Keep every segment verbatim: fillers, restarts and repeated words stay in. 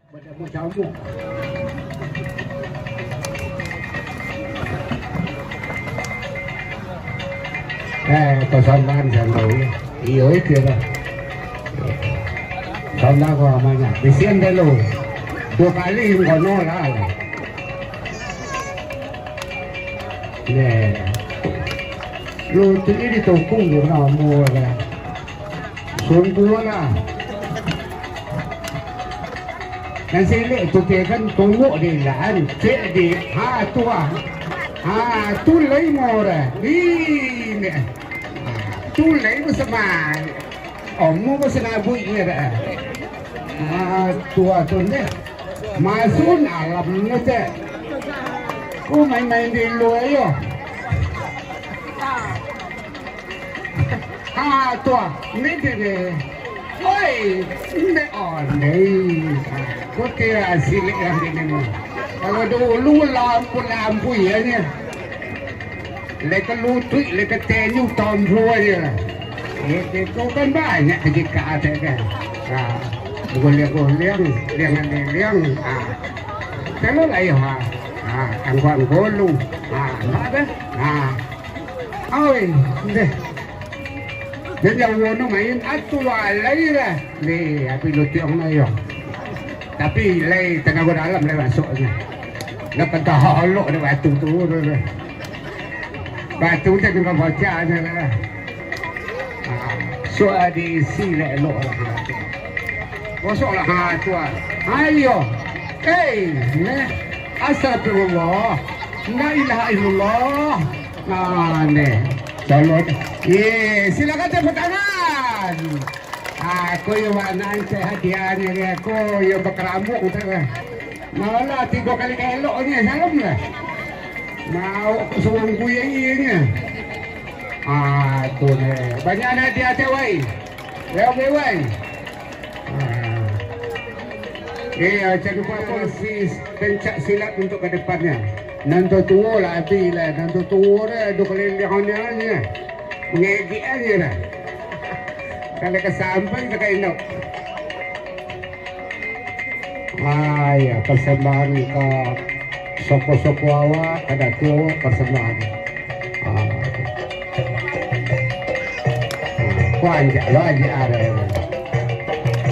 Eh, pasambahan sando, iyo. Iyo, itu lah. Sando ko amanyo. Bisian dulu. Dua kali kono lah. Neh. Lu tu ni ditungkung di namo lah. Sungguahlah. Nan silek tu kek kan tunggu di lan, cek di, ha, tu ah. Ha, tu lai murah. Ih, ni. Ha, tu lai besemai. Omu besenabuik ni dah. Ha, tu ah, tu ni. Masun alamnyo, cek. Ku main-main di lua yo. Ha, tu ah, ni diri. Oi, ni ondeh. Kutira silik lah ini mah. Kalau dulu lampu-lampu ya ni. Leka lutuik, leka tenyu tombo aja lah. Itu kan banyak kejika ada kan. Ha, guliang-guliang, liang-liang. Ha. Kalau lah ya, ha. Ha, angkuang golu. Ha, apa dah? Ha. Oi, deh. Jadi yang wono main atu alai lah. Deh, api lutiang lah yo. Tapi lai tanago dalam lai masuknyo. Nak pentah olok dek batu tu, tu, tu. Batu tu dengan bocah je lah. Ha, so diisi lai elok lah. Masuklah, ha, tu ah. Ayo. Hei, neh. Astagfirullah. La ilaha illallah. Nah, neh. Calon. Ye, silakan tepuk tangan. Aku yo warna ancai hadiah ni, aku yo bakarambut tu lah. Malah tigo kali elok ni, salam lah. Mau suruh kuih ni. Ah, tu neh. Banyak hadiah teh, wai. Yo, oke, wai. Ah. Eh, jangan lupa kongsi pencak silat untuk ke depannya. Nan tuo-tuo lah, abih lah. Nan tuo-tuo dah, dua kali liang ni. Mengegek aja dah. Kalau kesampai, tak kain dok. Ah, ya, persembahan ka soko-soko awak, ka Datuak, persembahan. Ah. Kau anjak lo, anjak ada.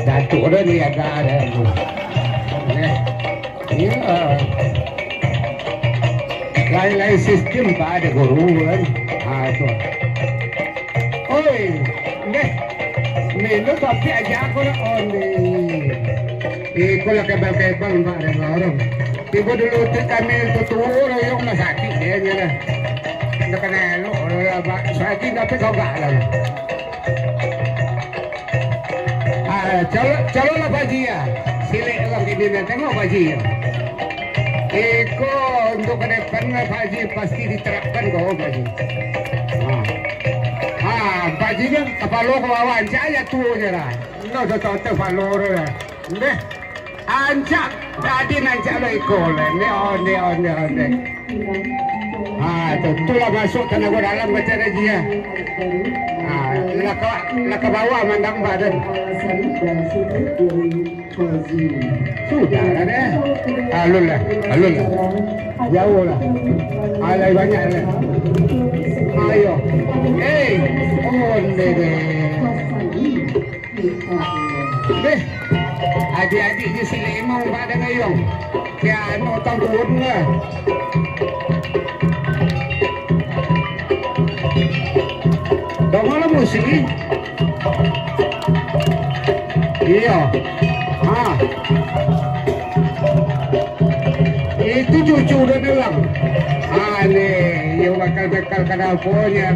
Datuak dah ni agak ada. Eh, iya. Lain-lain sistem, Pak, ada guru kan. Ah, tu. Oi, neh. Melo tapi aja aku nak on deh. Iko lah kebal-kebal, Pak, dari orang. Tibo dulu tu kami tuo-tuo, royong lah sakik dia je lah. Dah kena elok, royong, Pak. Sakit tapi kau gak lah. Ah, calo-, calolah Pak Haji ya. Silek urang kini nah, tengok Pak Haji ya. Iko untuk ke depan lah Pak Haji pasti diterapkan ko Pak Haji. Ha. Ha, Pak Haji kan kapalo ka bawah, ancak aja tuo je lah. Ndak usah contoh kapalo tu lah. Ndeh. Ancak, tadi nancak lo iko lah. Ni onde, onde, onde. Ha, tu, tu lah masuk tanago dalam kata Haji ya. Ha, lah ka, lah ka bawah mandang badan. Sudah lah deh. Alun lah, alun lah. Jauh lah. Alai banyak lah. Ayo. Hei, onde deh. Deh, adik-adik je si Lemong pada ngayong. Kiano tangkun lah. Dongolah musik. Iyo. Ha. Itu cucu udah bilang. Ha, ni, iyo bakal-bakal kada aponyo.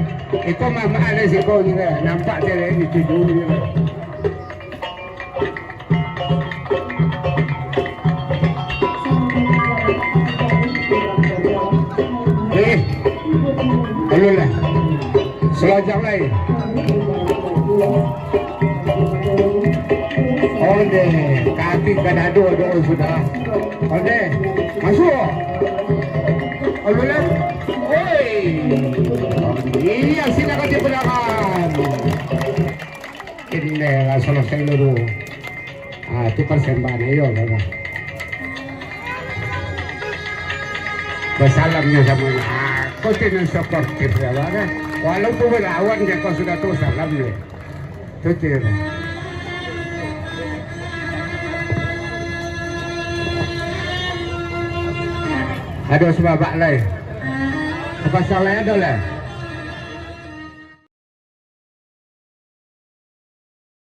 Iko mamak ado siko ni lah. Nampak cewek ni cucu ni lah. Eh, alun lah. Selajang lai. Onde, kaki ka dado, doa sudah. Onde, masuk. Alun lah. Oi. Iya, silakan dipersilakan. Ini lah selesai dulu. Ah, tu persembahan, ayo, lah. Basalam jo samonyo. Ah, ko ti nan suportif yo, Abah, kan? Walaupun balawan, jikok sudah tu salam jo. Tu ciri. Ado sababak lai. Sapasang lai ado lai.